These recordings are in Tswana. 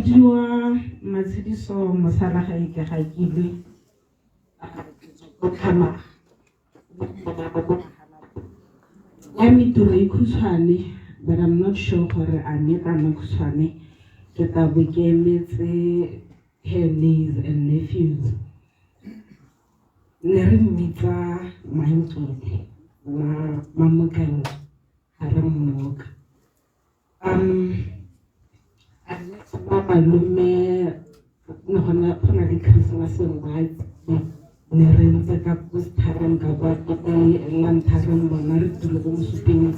bidiwa Matshediso Mosalagae ke gakile ke tswa ko Tlhamaga. Ya me tiro e khutshwane but I'm not sure gore a mme tla nna khutshwane ke tla bo ke emetse her niece and nephews. Ne re mmitsa Mankele Mamokeng ga re mmoka. A ba malome ne go na le Christmas nngwe ne re ntse ka ko sethareng ka kwa ke la ntlha re mmona re dule ko mosupeng.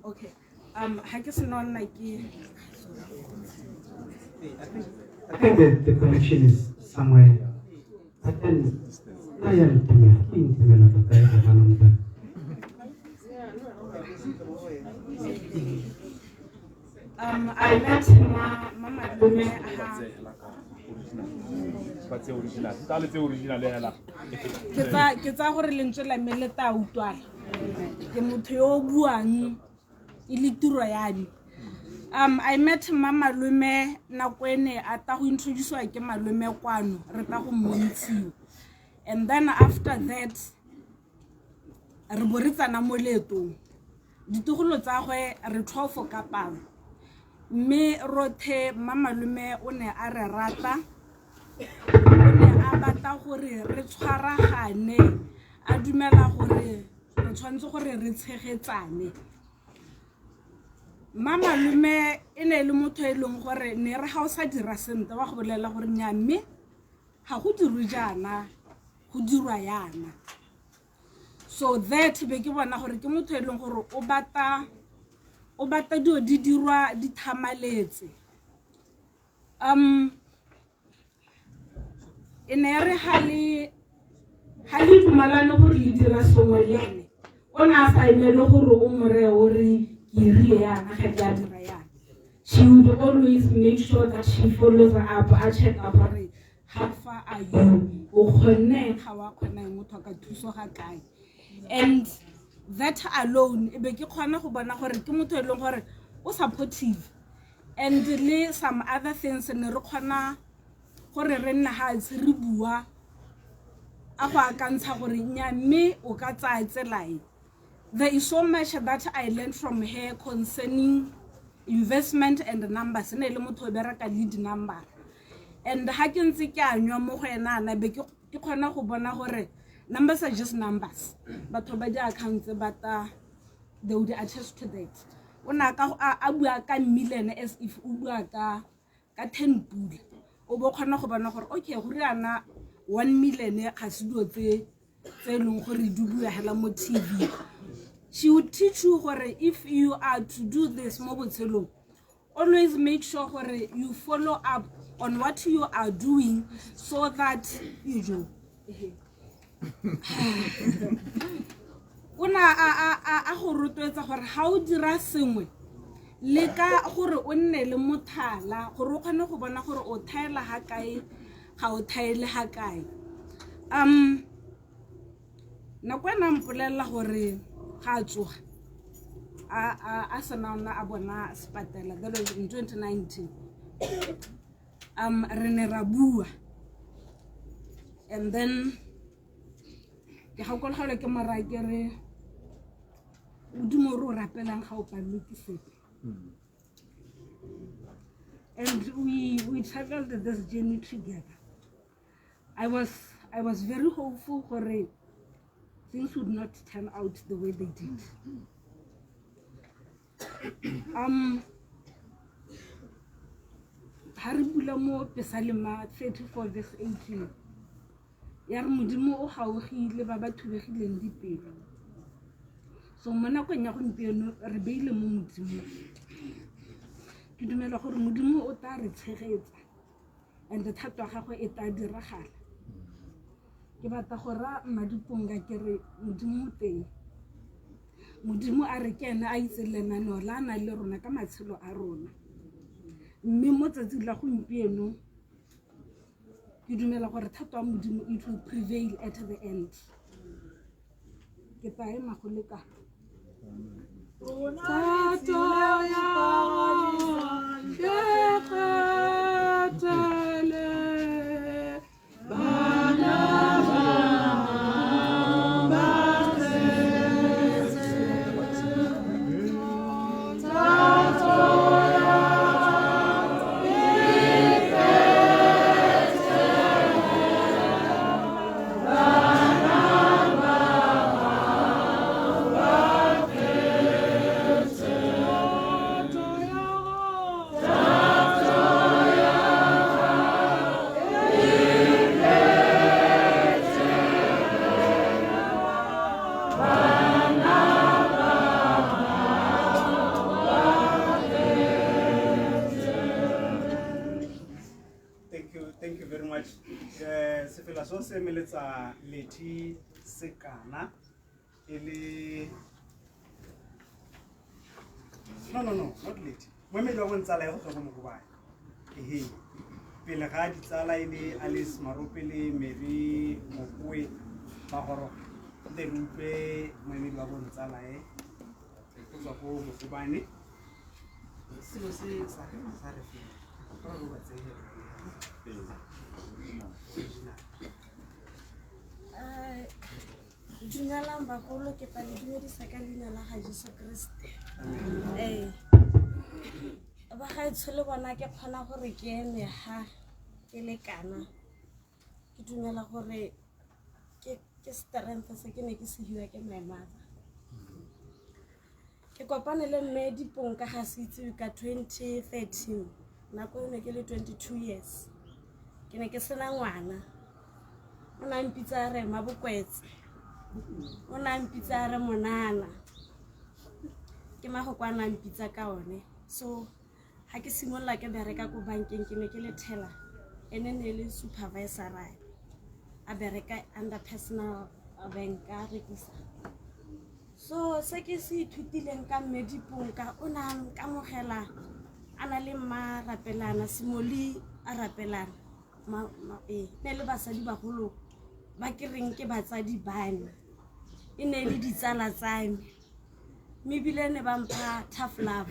Okay. Ha ke sena nna ke I think the connection is somewhere. But then, I am ke ntumela tota e go bana. I met ma malome ha Ba tse original. Tsa le tse original hela. Ke tsa gore lentswe la me le tla utlwala. Ke motho yo o buang e le tiro ya me. I met ma malome nako ene a ta go introducewa ke malome kwano re ta go mmontshiwa. And then after that re bo re tsena mo leetong. Ditogolo tsa gwe re 12 ka palo. Mme rothe mma malome o ne a re rata, o ne a batla gore re tshwaragane, a dumela gore re tshwanetse gore re tshegetsane. Mma malome e ne e le motho e leng gore ne re ga o sa dira sentle wa go bolelela gore nnyaa mme ga go dirwe jaana go dirwa yana. So that be ke bona gore ke motho e leng gore o batla dilo di dirwa di thamaletse. E ne re ha le dumalane gore le dira sengwe le ene, o ne a sa emele gore o mo reye o re ke rile yana ga ke a dira yana. She would always make sure that she follows up, a check-a gore how far are you, o kgonne ga wa kgona eng, o tlhoka thuso ga kae. And that alone e be ke kgona go bona gore ke motho e leng gore o supportive. And le some other things ne re kgona gore re nne ga tse re bua a go akantsha gore nya mme o ka tsaya tsela e. There is so much that I learned from her concerning investment and numbers. Ne le motho o bereka lead number. And ha ke ntse ke a nywa mo go ena ana be ke kgona go bona gore numbers are just numbers. Batho ba di accounts ba ta they would attest to that. O na ka a bua ka million as if o bua ka 10 pula. O bo kgona go bona gore okay go riana 1 million ga se dilo tse e leng gore di bua hela mo TV. She would teach you gore if you are to do this mo botshelong, always make sure gore you follow up on what you are doing so that you do. O na a go rotloetsa gore ha o dira sengwe le ka gore o nne le mothala gore o kgone go bona gore o thaela ha kae ga o thaele ha kae. Nako ena mpolelela gore ga a tsoga a sena ona a bona sepatela, that was in 2019. Re ne ra bua and then ke gakologelwa ke mora ke re Modimo re o rapelang ga o palelwe ke sepe. And we traveled this journey together. I was very hopeful gore things would not turn out the way they did. Ha re bula mo Pesalema 34 verse 18, ya re Modimo o gaogile ba ba thubegileng dipelo. So mo nakong ya gompieno re beile mo Modimong. Ke dumela gore Modimo o tla re tshegetsa and thato ya gagwe e tla diragala. Ke batla go raya Mmadiponga ke re Modimo o teng. Modimo a re ke ene a itse lenaneo la a nang le rona ka matshelo a rona. Mme mo tsatsing la gompieno ke dumela gore thato ya Modimo it will prevail at the end. Ke tla ema go le kana. Thato ya gago e phethele bana ba ba tletse. Thato ya gago e phethele bana ba ba tletse. Thato ya gago, thato ya gago e phethele bana ba ba tletse. Thank you very much. Sefela so se emeletsa Leti Sekana e le, no, not Leti. Moemedi wa bontsala ya go tswa ko Mokobane. Ehe. Pele ga ditsala e le Alice Marope le Mary Mokoe ba goroga. Nte re utlwe moemedi wa bontsala e go tswa ko Mokobane. Selo se sa re sa re fela. Gore re ba tseye. Original. Dumelang bagolo, ke tla le dumedisa ka leina la ga Jesu Kriste. Ee, bagaetsho le bona ke kgona gore ke eme ha ke le kana. Ke dumela gore ke strength se ke ne ke se hiwa ke my mother. Ke kopane le mme Dipong ka ga se itsewe ka 2013, nako eo ne ke le 22 years. Ke ne ke sena ngwana. O ne a mpitsa a re Mabokwetse, o ne a mpitsa a re monana, ke magoko a ne a mpitsa ka one. So ga ke simolola ke bereka ko bankeng, ke ne ke le teller, ene ne le supervisor, a bereka under personal bank a rekisa. So se ke se ithutileng ka mme Diponka, o ne a nkamogela a na le mma rapelana Semoli a rapelana ee, ne le basadi bagolo ba ke reng ke batsadi ba me, e ne e le ditsala tsa me, mme ebile ne ba mpha tough love.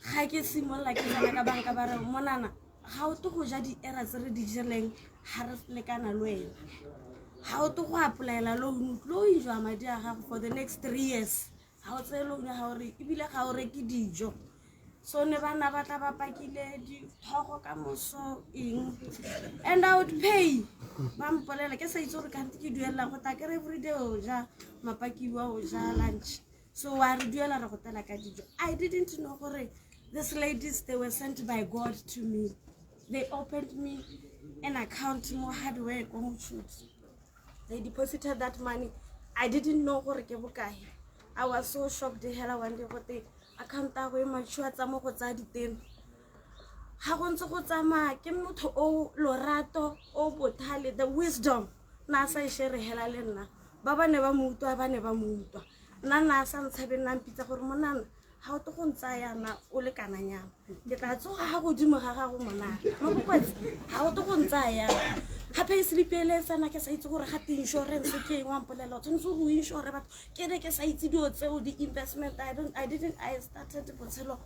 Ga ke simolola ke tsena ka banka, ba re, "Monana, ga o te go ja di-era tse re di jeleng, ga re lekana le wena. Ga o te go applyela loan, o tlo enjoya madi a gago for the next 3 years. Ga o tseye loan, ga ore ebile ga o reke dijo." So ne bana ba tla ba pakile dithogo ka moso eng, and I would pay. Ba mpolela ke sa itse gore kante ke duelela go ta kere everyday o ja mapakiwa, o ja lunch, so wa re duela, re go tela ka dijo. I didn't know gore these ladies, they were sent by God to me. They opened me an account mo hardware ko Mochudi. They deposited that money. I didn't know gore ke bokae. I was so shocked hela one day gote account ya go e mature tsa mo go tsaya diteno. Ga go ntse go tsamaya, ke motho o lorato, o bothale, the wisdom na a sa e share hela le nna. Ba ba ne ba mo utlwa, ba ne ba mo utlwa. Nna na a sa ntshabe, nna mpitsa gore, "Monana, ga o te go ntsaya yana o le kananyana, ke tla tsoga ga godimo ga gago. Monana Mabokwetse, ga o te go ntsaya yana." Gape slip ele tsena, ke sa itse gore ga te insurance ke eng. Wa mpolela, o tshwanetse gore o insure batho. Ke ne ke sa itse dilo tseo, di-investment. I don't, I didn't, I started botshelo.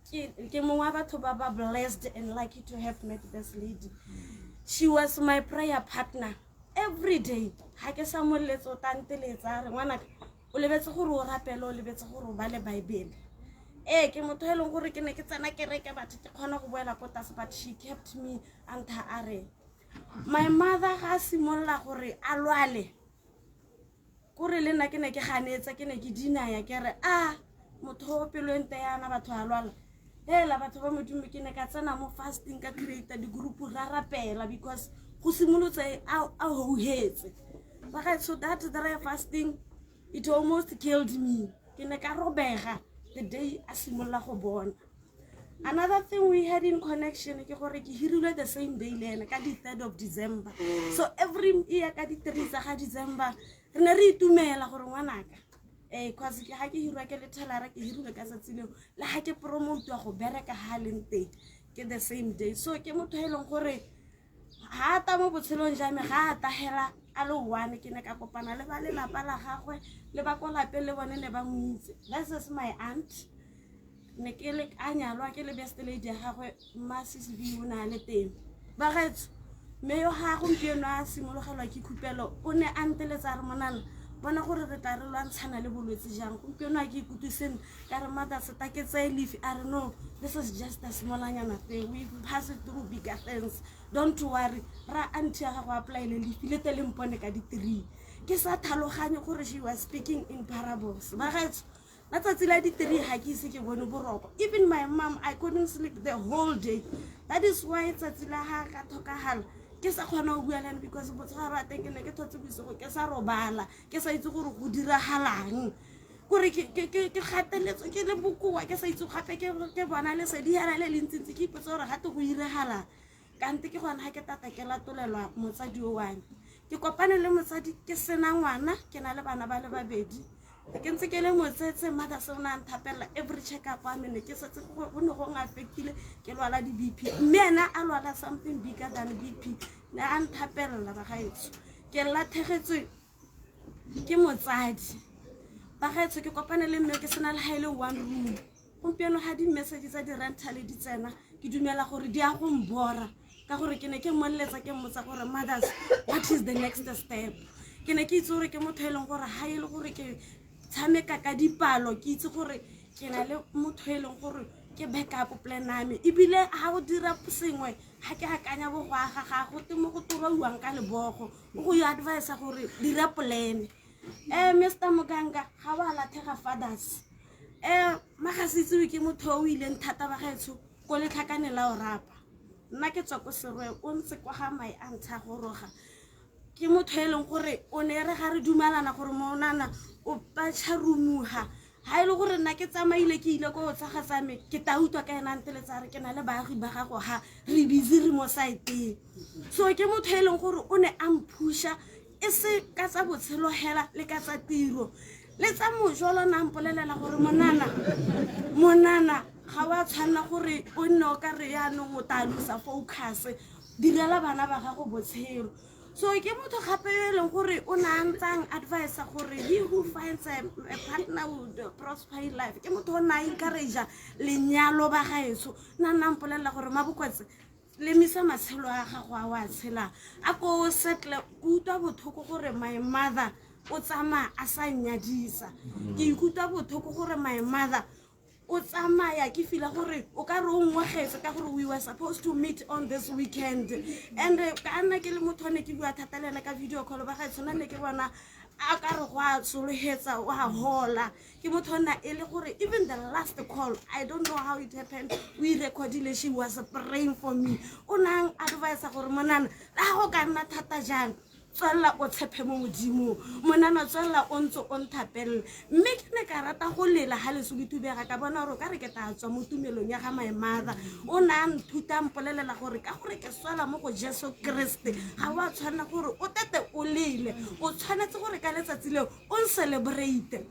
Ke mongwe wa batho ba ba blessed and lucky to have met this lady. She was my prayer partner every day. Ga ke sa moletse, o tanteletsa a re, "Ngwanaka, o lebetse gore o rapele, o lebetse gore o bale Bible." Ee, ke motho e leng gore ke ne ke tsena kereke, batho ke kgona go boela ko tlase, but she kept me antha a re my mother ga a simolola gore a lwale, kore le nna ke ne ke ganetsa, ke ne ke dinaya, ke re, "A motho o pelo e nte yana, batho a lwala hela." Batho ba Modimo, ke ne ka tsena mo fasting, ka creata di-group, ra rapela, because go simolotse a houhetse. Bagaetsho, that dry fasting, it almost killed me. Ke ne ka robega the day a simolola go bona. Another thing we had in connection ke gore ke hirilwe the same day le ene, ka di-3rd of December. So every year ka di-3 tsa ga December re ne re itumela gore ngwanaka. Ee, cause ke ga ke hirwa ke le tellera, ke hirilwe ka tsatsi leo, le ga ke promotiwa go bereka ga leng teng ke the same day. So ke motho e leng gore ga a ta mo botshelong jwa me, ga a tagela. A le one ke ne ka kopana le ba lelapa la gagwe le ba ko lapeng le bone ne ba mo itse. This is my aunt. Ne ke le a nyalwa ke le best lady ya gagwe, mma CCV o ne a le teng. Bagaetsho, mme yo ga gompieno a simologelwa ke khupelo, o ne a nteletsa a re, "Monana, bona gore re tla re lwantshana le bolwetse jang gompieno." A ke ikutlwe sentle, ka re, "Mother, seta ke tseye leave." A re, "No, this is just a smallanyana thing. We pass it through bigger things, don't worry. Ra aunty ya gago applyele leave le te le mpone ka di-3." Ke sa tlhaloganye gore she was speaking in parables. Bagaetsho, la tsatsi la di-3 ga ke ise ke bone boroko. Even my mom, I couldn't sleep the whole day. That is why tsatsi la ga ka tlhokagala ke sa kgona go bua le ene, because botshegare wa teng ke ne ke thotse bosigo ke sa robala, ke sa itse gore go diragalang, kore ke gateletswe, ke le bokoa, ke sa itse gape ke bona lesedi hela le le ntsintsi. Ke ipotsa gore gate go iragalang kante ke gona ga ke tata ke latolelwa motsadi o wa me. Ke kopane le motsadi ke sena ngwana, ke na le bana ba le babedi, ke ntse ke le motsetse. Mother se o ne a nthapelela every check up wa mene. Ke setse go ne go affectile, ke lwala di-BP, mme ena a lwala something bigger than BP, ne a nthapelela. Bagaetsho, ke latlhegetswe ke motsadi. Bagaetsho, ke kopane le mme ke sena le ga e le one room. Gompieno ga di-message tsa di-rental di tsena, ke dumela gore di a go mbora, ka gore ke ne ke mmoleletsa, ke mmotsa gore, "Mothers, what is the next step?" Ke ne ke itse gore ke motho e leng gore ga e le gore ke tshameka ka dipalo, ke itse gore ke na le motho e leng gore ke backup plan ya me. Ebile ga o dira sengwe, ga ke akanya bo go aga ga go te mo go torauwang ka lebogo, o go yo advisa gore dira plan. Mr Mokanga, ga wa latlhega fathers. Magasetsewe ke motho o ileng thata. Bagaetsho, ko Letlhakane la o rapa, nna ke tswa ko Seroe, o ntse kwa ga my aunt a goroga. Ke motho e leng gore o ne re ga re dumalana gore monana o patšharumuga, ga e le gore nna ke tsamaile, ke ile ko tsaga tsa me, ke ta utlwa ka ena nteletsa re, "Ke na le baagi ba gago, ga re busy, re mo siteng." So ke motho e leng gore o ne a mphusha, e se ka tsa botshelo hela, le ka tsa tiro le tsa mojolo. Na mpolelela gore, "Monana, monana, ga wa tshwanela gore o nne o ka re yaanong o tla losa focus, direla bana ba gago botshelo." So ke motho gape yo e leng gore o ne a ntsang advisa gore he who finds a partner would prosper in life. Ke motho o ne a encouragea lenyalo. Ba gaetsho, nna nna mpolelela gore, "Mabokwetse, lemisa matshelo a gago a o a tshelang, a ko o settle." Ke utlwa botlhoko gore my mother o tsamaya a sa nnyadisa. Ke ikutlwa botlhoko gore my mother o tsamaya, ke feela gore o ka re o ngwegetse, ka gore we were supposed to meet on this weekend. And ka nna ke le motho o ne ke bua thata le ene ka video call. Ba gaetsho, nna ne ke bona a ka re go a tsologetsa, o a hola. Ke motho o nna e le gore even the last call, I don't know how it happened, o e recordile, she was praying for me. O nang advisa gore, "Monana, le ga go ka nna thata jang, tswelela o tshephe mo Modimong. Monana, tswelela o ntse o nthapelele." Mme ke ne ka rata go lela ga leso le tubega, ka bona gore o ka re ke tla tswa mo tumelong ya ga my mother. O ne a nthuta, mpolelela gore ka gore ke swela mo go Jesu Kreste, ga o a tshwanela gore o tete o lele, o tshwanetse gore ka letsatsi leo o ncelebrate.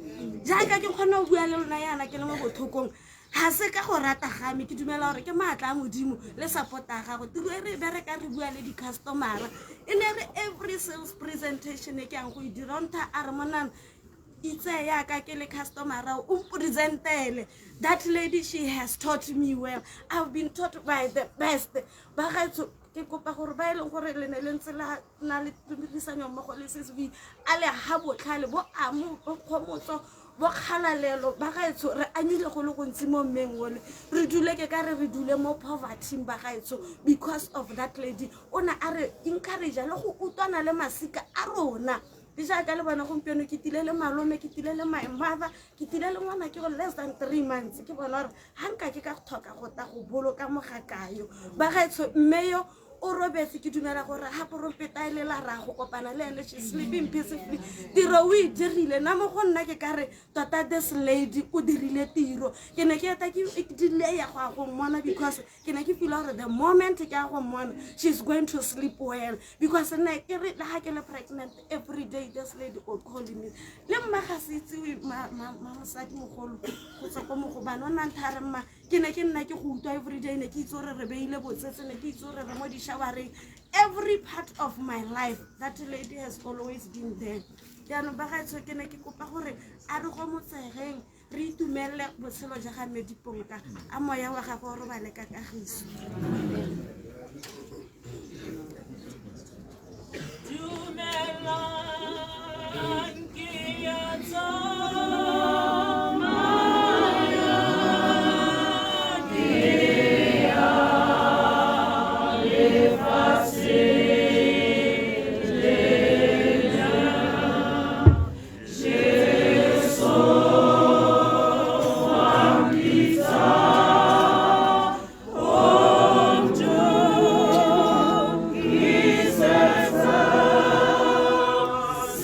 Jaaka ke kgona go bua le lona yana ke le mo botlhokong, ga se ka go rata ga me, ke dumela gore ke maatla a Modimo le support ya gago. Tiro e re bereka, re bua le di-customera, e ne re every sales presentation e ke yang go e dira, o ntha a re, "Monana, itse yaka ke le customera, o mpresentele." That lady, she has taught me well. I've been taught by the best. Bagaetsho, ke kopa gore ba e leng gore le ne le ntse la na le tirisanyo mmogo le CCV, a le ga botlhale bo amo, bo kgomotso, bo kgalalelo. Bagaetsho, re amile go le gontsi mo mmeng ole. Re dule, ke ka re re dule mo poverty, bagaetsho, because of that lady. O ne a re encourage le go utlwana le masika a rona. Le jaaka le bona gompieno, ke tile le malome, ke tile le my mother, ke tile le ngwana ke go less than 3 months. Ke bona gore ga nka ke ka tlhoka go ta go boloka mogakayo. Bagaetsho, mme yo o robetse, ke dumela gore ga porompeta e lela ra go kopana le ene. She sleeping peacefully. Tiro o e dirile. Nna mo go nna ke ka re tota this lady o dirile tiro. Ke ne ke eta ke delaya go ya go mmona, because ke ne ke feela gore the moment ke ya go mmona, she's going to sleep well, because nna ke re le ga ke le pregnant, every day this lady o call me. Le mma ga se itsewe, mosadi mogolo go tswa ko Mogobane, o nna ntha re, "Mma, Ke ne ke nna ke go utlwa everyday, ne ke itse gore re beile botsetse, ne ke itse gore re mo di-showereng. Every part of my life, that lady has always been there. Jaanong ba gaetsho, ke ne ke kopa gore a re go motsegeng, re itumelele botshelo ja ga mme Diponka. A moya wa gagwe o robale ka kagiso. Dumelang ke ya tsamaya ke ya lefatsheng lena. Jesu wa mpitsa, o ntokisetsa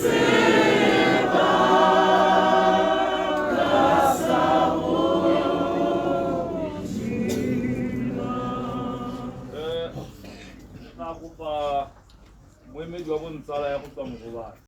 sebaka sa godimo. Tla kopa moemedi wa bontsala ya go tswa Mogobane.